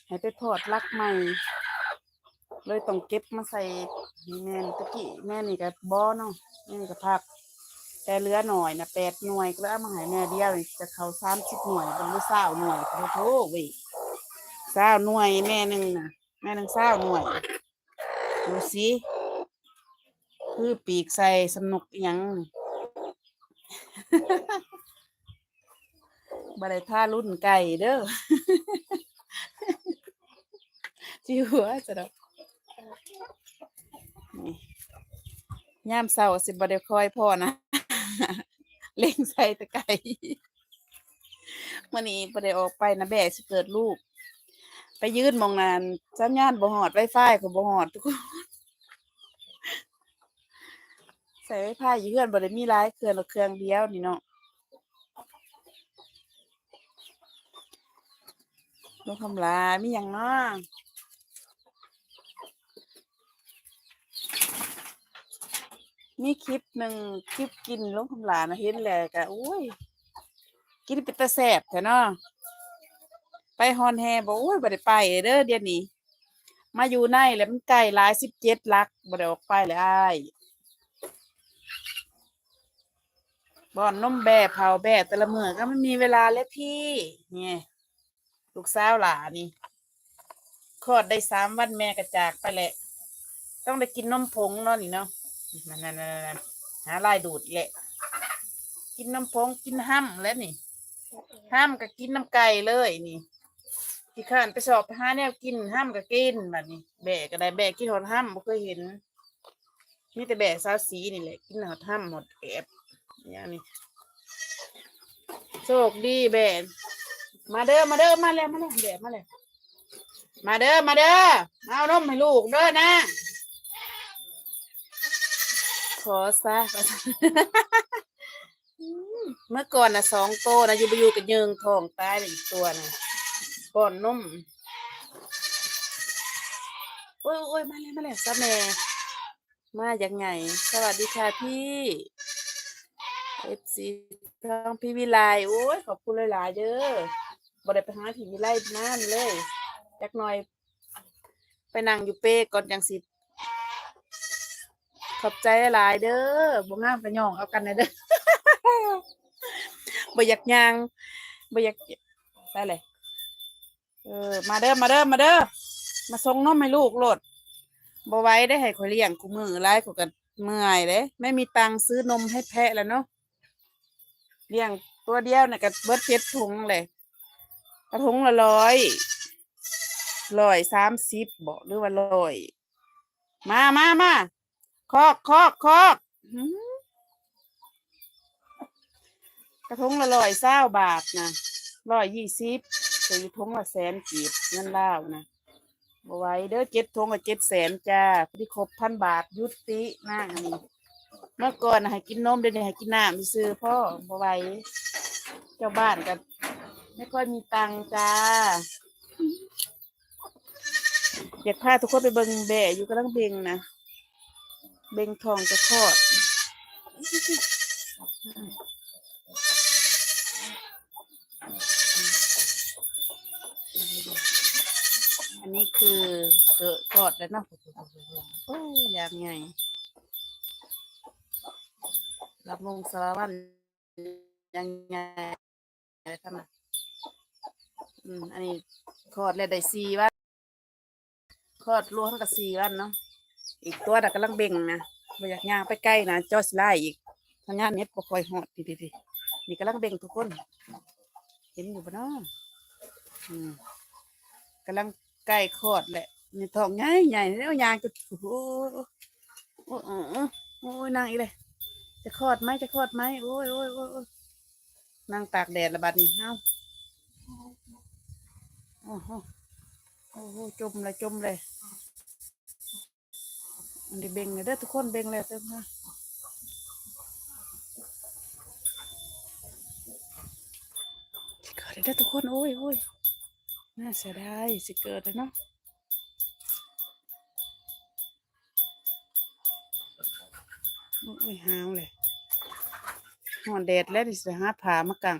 ໃຫ້ໄປພອດຫຼັກໃໝ່ ເລີຍຕ້ອງເກັບມາໃສ່ໃຫ້ແມ່. ແຕ່ກີ້ແມ່ນີ້ກໍບໍ່ເນາະ ແມ່ນີ້ກໍຜັກ ແຕ່ເຫຼືອໜ້ອຍນະ ແປດໜ່ວຍ ກໍເລີຍເອົາມາໃຫ້ແມ່ດຽວນີ້ ຈະເຂົ້າສາມສິບໜ່ວຍ ເບິ່ງດູ ຊາວໜ່ວຍ ໂອ້ໂຫເວີຍ ຊາວໜ່ວຍ ແມ່ໜຶ່ງນະ ແມ່ໜຶ່ງຊາວໜ່ວຍ. ດູຊິ ຄືປີກໃສ່ສ່ຳນົກອີ່ຫຍັງນີ້. ບໍ່ໄດ້ທາລຸ້ນໄກ່ເດີ້ ຊິຫົວຊະດອກ. ນີ້ ຍາມເຊົ້າຊິບໍ່ໄດ້ຄ່ອຍພໍ້ນະ ເລັງໃສ່ແຕ່ໄກ. ມື້ນີ້ບໍ່ໄດ້ອອກໄປນະ ແບ້ຊິເກີດລູກ ໄປຢືນໝ່ອງນັ້ນ ສັນຍານບໍ່ຮອດ Wi-Fi ກໍບໍ່ຮອດທຸກຄົນ. ໃຊ້ Wi-Fi ຢູ່ເຮືອນ ບໍ່ໄດ້ມີຫຼາຍເຄື່ອງດອກ ເຄື່ອງດຽວນີ້ເນາະ. ລົງຄຳຫຼາ ມີຫຍັງເນາະ? ມີຄລິບໜຶ່ງ ຄລິບກິນລົງຄຳຫຼານະ ເຫັນແລ້ວກະ ໂອ້ຍ ກິນເປັນຕາແຊບແທ້ເນາະ. ໄປຮ່ອນແຮ່ບໍ່? ໂອ້ຍ ບໍ່ໄດ້ໄປເດີ້ ດຽວນີ້ ມາຢູ່ໃນແລ້ວມັນໄກຫຼາຍ ສິບເຈັດຫຼັກ ບໍ່ໄດ້ອອກໄປເລີຍອ້າຍ. ປ້ອນນົມແບ້ ເຜົາແບ້ແຕ່ລະມື້ ກໍມັນມີເວລາແຫຼະພີ່. ນີ້ ລູກສາວຫຼ້ານີ້ ຄອດໄດ້ສາມວັນແມ່ກໍຈາກໄປແຫຼະ ຕ້ອງໄດ້ກິນນົມຜົງເນາະນີ້ເນາະ. ນັ້ນໆໆໆ ຫາລາຍດູດອີກແຫຼະ ກິນນົມຜົງ ກິນຮຳແຫຼະນີ້ ຮຳກໍກິນນຳໄກ່ເລີຍນີ້. ຂີ້ຄ້ານໄປຊອກໄປຫາແນວກິນ ຮຳກໍກິນ ບັດນີ້ ແບ້ກໍໄດ້ ແບ້ກິນຮອດຮຳ ບໍ່ເຄີຍເຫັນ. ມີແຕ່ແບ້ສາວສີນີ້ແຫຼະ ກິນຮອດຮຳຮອດແອບ ຢ່າງນີ້. ໂຊກດີແບ້ ມາເດີ້ ມາເດີ້ ມາແລ້ວ ມາແລ້ວ ແບ້ມາແລ້ວ ມາເດີ້ ມາເດີ້ ມາເອົານົມໃຫ້ລູກເດີ້ນາງ. ຂໍຊະ ອືມ ເມື່ອກ່ອນນະ ສອງໂຕນະ ຢູ່ບໍ່ຢູ່ກໍເຍີງທ້ອງຕາຍແລ້ວ ອີກຕົວນະ ປ້ອນນົມ. ໂອ້ຍໆໆ ມາແລ້ວ ມາແລ້ວ ຊະແມ່ ມາຢ່າງໃຫຍ່. ສະຫວັດດີຄ່ະພີ່ ເອັຟຊີ ທາງພີ່ວິໄລ ໂອ້ຍ ຂອບຄຸນຫຼາຍໆເດີ້. ບໍ່ໄດ້ໄປຫາພີ່ວິໄລນານເລີຍ ຈັກໜ່ອຍ ໄປນັ່ງຢູ່ເປກ່ອນຈັ່ງຊິ ຂອບໃຈຫຼາຍໆເດີ້. ບໍ່ງາມກໍຍ້ອງເອົາກັນແດ່ເດີ້ ບໍ່ຢາກຍ່າງ ບໍ່ຢາກ ໄປເລີຍ. ເອີ ມາເດີ້ ມາເດີ້ ມາເດີ້ ມາສົ່ງນົມໃຫ້ລູກໂລດ. ບໍ່ໄຫວເດ້ ໃຫ້ຂ້ອຍລ້ຽງຄູ່ມື້ຫຼາຍ ຂ້ອຍກໍເມື່ອຍເດ້. ແມ່ມີຕັງຊື້ນົມໃຫ້ແພະແລ້ວເນາະ ລ້ຽງຕົວດຽວນີ້ກໍເບິດເຈັດຖົງແຫຼະ ກະຖົງລະຮ້ອຍ ຮ້ອຍສາມສິບບໍ ຫຼືວ່າຮ້ອຍ. ມາ ມາ ມາ ຄອກ ຄອກ ຄອກ ຫື ກະຖົງລະຮ້ອຍຊາວບາດນະ ຮ້ອຍຊາວ ກໍຢູ່ຖົງລະແສນກີບ ເງິນລາວນະ. ບໍ່ໄຫວເດີ້ ເຈັດຖົງກໍເຈັດແສນຈ້າ ພໍດີຄົບພັນບາດ ຢຸດຕິນາງອັນນີ້. ເມື່ອກ່ອນໃຫ້ກິນນົມ ດຽວນີ້ໃຫ້ກິນນ້ຳຊື່ໆ ພໍ ບໍ່ໄຫວ ເຈົ້າບ້ານກໍບໍ່ຄ່ອຍມີຕັງຈ້າ. ຢາກພາທຸກຄົນໄປເບິ່ງແບ້ຢູ່ ກຳລັງເບັ່ງນະ ເບັ່ງທ້ອງຈະຄອດ. ອັນນີ້ຄືເກີດຄອດແລ້ວເນາະ ໂອ້ ຢ່າງໃຫຍ່ ລຳວົງສາລະວັນ ຍັງໃຫຍ່ເລີຍຂະໜາດ. ອືມ ອັນນີ້ຄອດແລ້ວໄດ້ສີ່ວັນ ຄອດລວມກໍສີ່ວັນເນາະ. ອີກຕົວນະກຳລັງເບັ່ງນະ ບໍ່ຢາກຍ່າງໄປໃກ້ນະ ຈໍຊິລາຍອີກ ສັນຍານເນັດບໍ່ຄ່ອຍຮອດ. ນີ້ໆໆ ນີ້ກຳລັງເບັ່ງທຸກຄົນ ເຫັນຢູ່ບໍ່ເນາະ? ອືມ ກຳລັງໃກ້ຄອດແຫຼະ ນີ້ທ້ອງໃຫຍ່ໆ ແລ້ວຍ່າງຈະ ໂອ້ ໂອ້ ໂອ້ ໂອ້ຍ ນາງອີກແລ້ວ ຈະຄອດໄໝ ຈະຄອດໄໝ? ໂອ້ຍ ໂອ້ຍ ໂອ້ຍ ໂອ້ຍ ນາງຕາກແດດລະບາດນີ້ ເອົ້າ ໂອ້ໂຫ ໂອ້ໂຫ ຈົມແລ້ວ ຈົມແລ້ວ. ອັນນີ້ເບັ່ງແລ້ວເດີ້ທຸກຄົນ ເບັ່ງແລ້ວເດີ້ ເກີດແລ້ວເດີ້ທຸກຄົນ. ໂອ້ຍ ໂອ້ຍ ໜ້າເສຍດາຍ ຊິເກີດແລ້ວເນາະ. ໂອ້ຍ ຫ້າວເລີຍ ຮ້ອນແດດແລ້ວ ຊິໄປຫາຜ້າມາກັ້ງ.